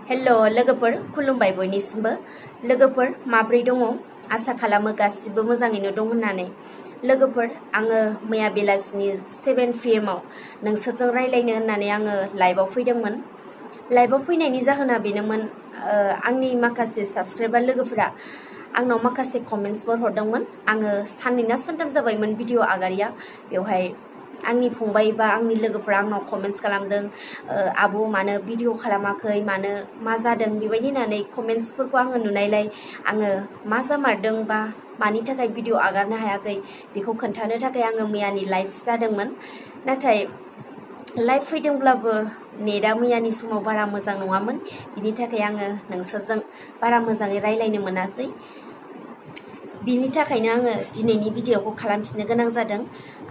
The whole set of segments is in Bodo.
हेलो लोगोफोर खुलुमबाय बयनिसिमबो लोगोफोर माब्रै दङ आसा खालामो गासिबो मोजाङैनो दं होननानै लोगोफोर आङो मैया बेलासिनि 7 PM आव नोंसोरजों रायलायनो होननानै आङो लाइभआव फैदोंमोन लाइभआव फैनायनि जाहोना बेनोमोन आंनि माखासे साबस्क्राइबार लोगोफोरा आंनाव माखासे कमेन्ट्सफोर हरदोंमोन आङो साननै ना सानथाम जाबायमोन भिडिअ आगारिया बेवहाय आंनि फंबाय बा आंनि लोगोफोरा आंनाव कमेन्ट्स खालामदों आब' मानो भिडिअ खालामाखै मानो मा जादों बेबायदि होननानै कमेन्ट्सफोरखौ आङो नुनायलाय आङो मा जामारदों बा मानि थाखाय भिडिअ आगारनो हायाखै बेखौ खोन्थानो थाखाय आङो मैयानि लाइभ जादोंमोन नाथाय लाइभ फैदोंब्लाबो नेटआ मैयानि समाव बारा मोजां नङामोन बिनि थाखाय आङो नोंसोरजों बारा मोजाङै रायलायनो मोनासै बिनि थाखायनो आङो दिनैनि भिडिअखौ खालामफिननो गोनां जादों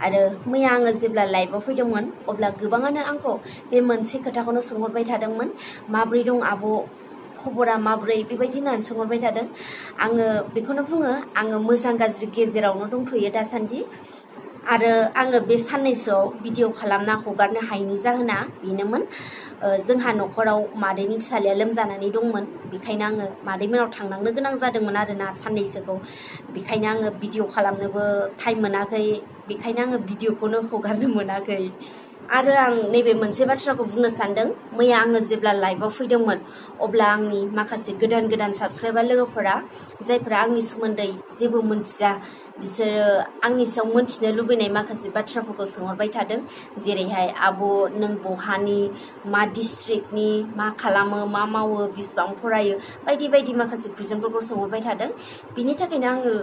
आरो मैया आङो जेब्ला लाइभआव फैदोंमोन अब्ला गोबाङानो आंखौ बे मोनसे खोथाखौनो सोंहरबाय थादोंमोन माब्रै दं आब' खबरा माब्रै बेबायदि होननानै सोंहरबाय थादों आङो बेखौनो बुङो आङो मोजां गाज्रि गेजेरावनो दंथ'यो दासान्दि आरो आङो बे साननैसोआव भिडिअ खालामना हगारनो हायैनि जाहोना बेनोमोन जोंहा न'खराव मादैनि फिसालाया लोमजानानै दंमोन बेखायनो आङो मादैमोनाव थांनांनो गोनां जादोंमोन आरोना साननैसोखौ बेखायनो आङो भिडिअ खालामनोबो टाइम मोनाखै बेखायनो आङो भिडिअखौनो हगारनो मोनाखै आरो आं नैबे मोनसे बाथ्राखौ बुंनो सानदों मैया आङो जेब्ला लाइभआव फैदोंमोन अब्ला आंनि माखासे गोदान साबस्क्राइबार लोगोफोरा जायफोरा आंनि सोमोन्दै जेबो मोनथिया बिसोरो आंनि सायाव मोनथिनो लुबैनाय माखासे बाथ्राफोरखौ सोंहरबाय थादों जेरैहाय आब' नों बहानि मा डिस्ट्रिक्टनि मा खालामो मा मावो बिसिबां फरायो बायदि बायदि माखासे कुइसनफोरखौ सोंहरबाय थादों बिनि थाखायनो आङो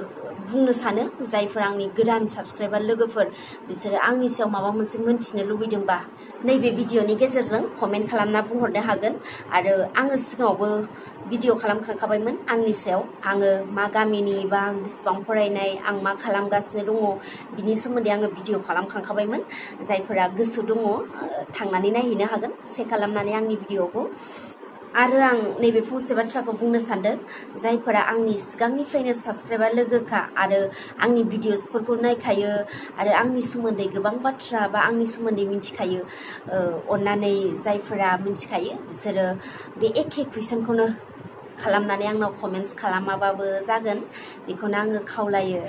बुंनो सानो जायफोर आंनि गोदान साबस्क्राइबार लोगोफोर बिसोरो आंनि सायाव माबा मोनसे मोनथिनो लुबैदोंबा नैबे भिडिअनि गेजेरजों कमेन्ट खालामना बुंहरनो हागोन आरो आङो सिगाङावबो भिडिअ खालामखांखाबायमोन आंनि सायाव आङो मा गामिनि बा आं बिसिबां फरायनाय आं मा खालामगासिनो दङ बिनि सोमोन्दै आङो भिडिअ खालामखांखाबायमोन जायफोरा गोसो दङ थांनानै नायहैनो हागोन चेक खालामनानै आंनि भिडिअखौ आरो आं नैबे फंसे बाथ्राखौ बुंनो सानदों जायफोरा आंनि सिगांनिफ्रायनो साबस्क्राइबार लोगोखा आरो आंनि भिडिअसफोरखौ नायखायो आरो आंनि सोमोन्दै गोबां बाथ्रा बा आंनि सोमोन्दै मिथिखायो अननानै जायफोरा मिथिखायो बिसोरो बे एखे कुइसनखौनो खालामनानै आंनाव कमेन्ट्स खालामाबाबो जागोन बेखौनो आङो खावलायो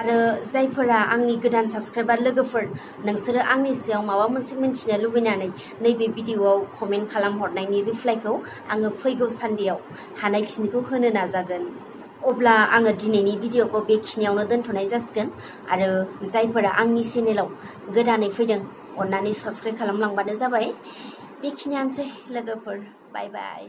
आरो जायफोरा आंनि गोदान साबस्क्राइबार लोगोफोर नोंसोरो आंनि सायाव माबा मोनसे मिथिनो लुबैनानै नैबे भिडिअआव कमेन्ट खालामहरनायनि रिप्लाइखौ आङो फैगौ सानदेआव हानायखिनिखौ होनो नाजागोन अब्ला आङो दिनैनि भिडिअखौ बेखिनियावनो दोनथ'नाय जासिगोन आरो जायफोरा आंनि चेनेलाव गोदानै फैदों अननानै साबस्क्राइब खालामलांबानो जाबाय बेखिनियानोसै लोगोफोर बाय बाय